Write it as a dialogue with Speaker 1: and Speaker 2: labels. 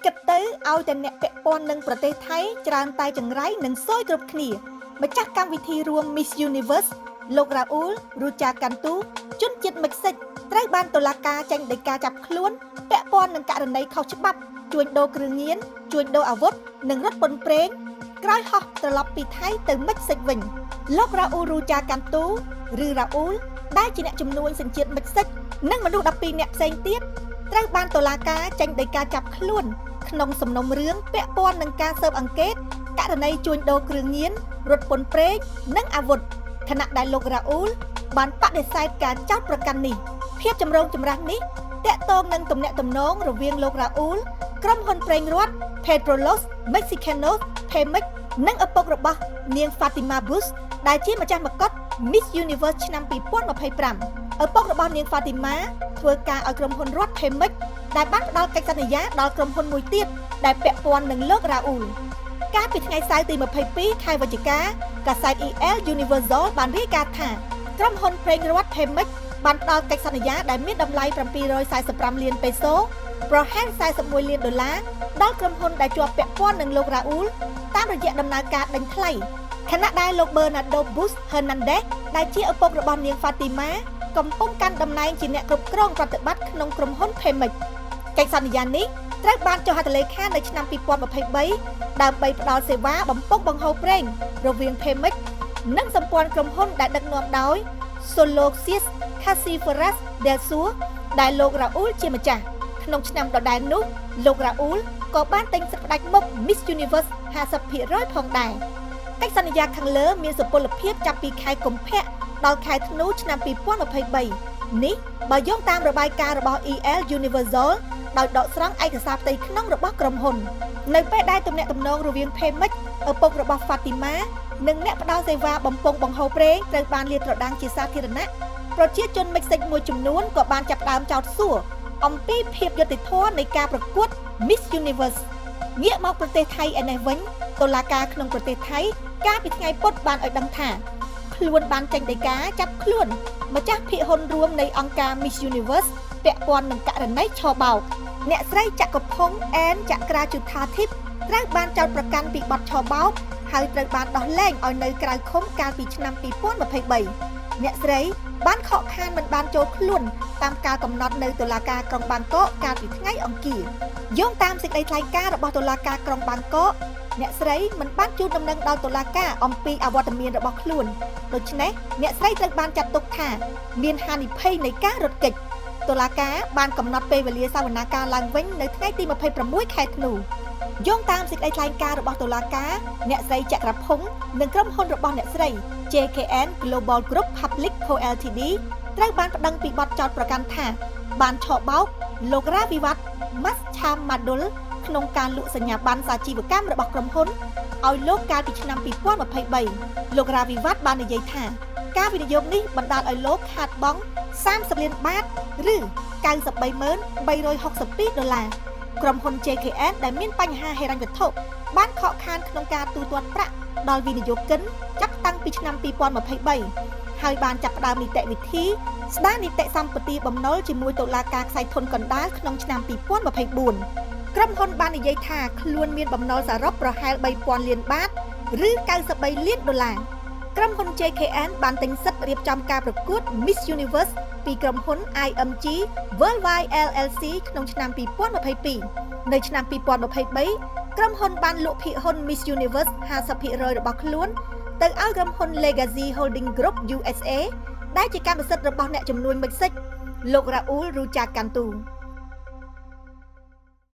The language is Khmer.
Speaker 1: គិតទៅឲ្យតែអ្នកពាក់ព័ន្ធនឹងប្រទេសថៃច្រើនតែចង្រៃនិងសួយគ្រប់គ្នាម្ចាស់កម្មវិធីរួម Miss Universe លោករ៉ាអ៊ូលរូចាកាន់ទូជនជាតិមិចស៊ិកត្រូវបានតុលាការចេញដីកាចាប់ខ្លួនពាក់ព័ន្ធនឹងករណីខុសច្បាប់ជួញដូរគ្រឿងញៀនជួញដូរអាវុធនិងរត់ពន្ធប្រេងក្រោយហោះត្រឡប់ពីថៃទៅមិចស៊ិកវិញលោករ៉ាអ៊ូលរូចាកាន់ទូឬរ៉ាអ៊ូលដែលជាអ្នកជំនួញសញ្ជាតិមិចស៊ិកនិងមនុស្ស12នាក់ផ្សេងទៀតត្រូវបានតុលាការចេញដីកាចាប់ខ្លួនក្នុងសំណុំរឿងពាក់ព័ន្ធនឹងការស៊ើបអង្កេតករណីជួញដូរគ្រឿងញៀនរត់ពន្ធប្រេងនិងអាវុធខណៈដែលលោករ៉ាអ៊ូលបានបដិសេធការចោទប្រកាន់នេះភាពចម្រូងចម្រាសនេះតាក់ទងនឹងទំនាក់ទំនងរវាងលោករ៉ាអ៊ូលក្រុមហ៊ុនប្រេងរដ្ឋ Petróleos Mexicanos Pemex និងឪពុករបស់នាង Fatima Bush ដែលជាម្ចាស់មកុដ Miss Universe ឆ្នាំ2025ឪពុករបស់នាង Fatima ធ្វើការឲ្យក្រុមហ៊ុនរដ្ឋ Pemex ដែលបានផ្ដល់កិច្ចសន្យាដល់ក្រុមហ៊ុនមួយទៀតដែលពាក់ព័ន្ធនឹងលោករ៉ាអ៊ូលកាលពីថ្ងៃសៅរ៍ទី22ខែវិច្ឆិកាកាសែត EL Universal បានរាយការណ៍ថាក្រុមហ៊ុនប្រេងរដ្ឋ Pemex បានផ្ដល់កិច្ចសន្យាដែលមានតម្លៃ745លានពេសូប្រហែល41លានដុល្លារដល់ក្រុមហ៊ុនដែលជាប់ពាក់ព័ន្ធនឹងលោករ៉ាអ៊ូលតាមរយៈដំណើរការដេញថ្លៃខណៈដែលលោក Bernardo Bush Hernandez ដែលជាឪពុករបស់នាង Fatima កំពុងកាន់តំណែងជាអ្នកគ្រប់គ្រងប្រតិបត្តិក្នុងក្រុមហ៊ុន Pemex កិច្ចសន្យានេះត្រូវបានចុះហត្ថលេខានៅឆ្នាំ2023ដើម្បីផ្ដល់សេវាបំពង់បង្ហូរប្រេងរវាង Pemex និងសម្ព័ន្ធក្រុមហ៊ុនដែលដឹកនាំដោយ Solucious Casiferas del Sur ដែលលោករ៉ាអ៊ូលជាម្ចាស់ក្នុងឆ្នាំដដែលនោះលោករ៉ាអ៊ូលក៏បានទិញសិទ្ធិផ្ដាច់មុខ Miss Universe 50%ផងដែរកិច្ចសន្យាខាងលើមានសុពលភាពចាប់ពីខែកុម្ភៈដល់ខែធ្នូឆ្នាំ2023នេះបើយោងតាមរបាយការណ៍របស់ EL Universal ដោយដកស្រង់ឯកសារផ្ទៃក្នុងរបស់ក្រុមហ៊ុននៅពេលដែលទំនាក់ទំនងរវាង Pemex ឪពុករបស់ Fatima និងអ្នកផ្ដល់សេវាបំពង់បង្ហូរប្រេងត្រូវបានលាតត្រដាងជាសាធារណៈប្រជាជនមិចស៊ិកមួយចំនួនក៏បានចាប់ផ្ដើមចោទសួរអំពីភាពយុត្តិធម៌នៃការប្រកួត Miss Universe ងាកមកប្រទេសថៃឯនេះវិញតុលាការក្នុងប្រទេសថៃកាលពីថ្ងៃពុធបានឲ្យដឹងថាខ្លួនបានចេញដីកាចាប់ខ្លួនម្ចាស់ភាគហ៊ុនរួមនៃអង្គការ Miss Universe ពាក់ព័ន្ធនឹងករណីឆបោកអ្នកស្រីចក្រភងអែនចក្រាជុថាធិបត្រូវបានចោទប្រកាន់ពីបទឆបោកហើយត្រូវបានដោះលែងឲ្យនៅក្រៅឃុំកាលពីឆ្នាំ2023អ្នកស្រីបានខកខានមិនបានចូលខ្លួនតាមការកំណត់នៅតុលាការក្រុងបាងកកកាលពីថ្ងៃអង្គារយោងតាមសេចក្តីថ្លែងការណ៍របស់តុលាការក្រុងបាងកកអ្នកស្រីមិនបានជូនដំណឹងដល់តុលាការអំពីអវត្តមានរបស់ខ្លួនដូច្នេះអ្នកស្រីត្រូវបានចាត់ទុកថាមានហានិភ័យនៃការរត់គេចតុលាការបានកំណត់ពេលវេលាសវនាការឡើងវិញនៅថ្ងៃទី26ខែធ្នូយោងតាមសេចក្តីថ្លែងការណ៍របស់តុលាការអ្នកស្រីចក្រភងនិងក្រុមហ៊ុនរបស់អ្នកស្រី JKN Global Group Public Co Ltd ត្រូវបានប្តឹងពីបទចោទប្រកាន់ថាបានឆបោកលោករ៉ាវិវត្តម៉ាស់ឆាម៉ាឌុលក្នុងការលក់សញ្ញាបត្រសាជីវកម្មរបស់ក្រុមហ៊ុនឲ្យលោកកាលពីឆ្នាំ2023លោករ៉ាវិវត្តបាននិយាយថាការវិនិយោគនេះបណ្ដាលឲ្យលោកខាតបង់30លានបាតឬ933,362ដុល្លារក្រុមហ៊ុន JKN ដែលមានបញ្ហាហិរញ្ញវត្ថុបានខកខានក្នុងការទូទាត់ប្រាក់ដល់វិនិយោគិនចាប់តាំងពីឆ្នាំ2023ហើយបានចាប់ផ្ដើមនីតិវិធីស្ដារនីតិសម្បទាបំណុលជាមួយតុលាការខ្សែធនកណ្ដាលក្នុងឆ្នាំ2024ក្រុមហ៊ុនបាននិយាយថាខ្លួនមានបំណុលសរុបប្រហែល3000លានបាតឬ93លានដុល្លារក្រុមហ៊ុន JKN បានទិញសិទ្ធិរៀបចំការប្រកួត Miss Universe ពីក្រុមហ៊ុន IMG Worldwide LLC ក្នុងឆ្នាំ2022នៅឆ្នាំ2023ក្រុមហ៊ុនបានលក់ភាគហ៊ុន Miss Universe 50%របស់ខ្លួនទៅឲ្យក្រុមហ៊ុន Legacy Holding Group USA ដែលជាកម្មសិទ្ធិរបស់អ្នកជំនួញមិចស៊ិកលោករ៉ាអ៊ូលរូចាកាន់ទូ។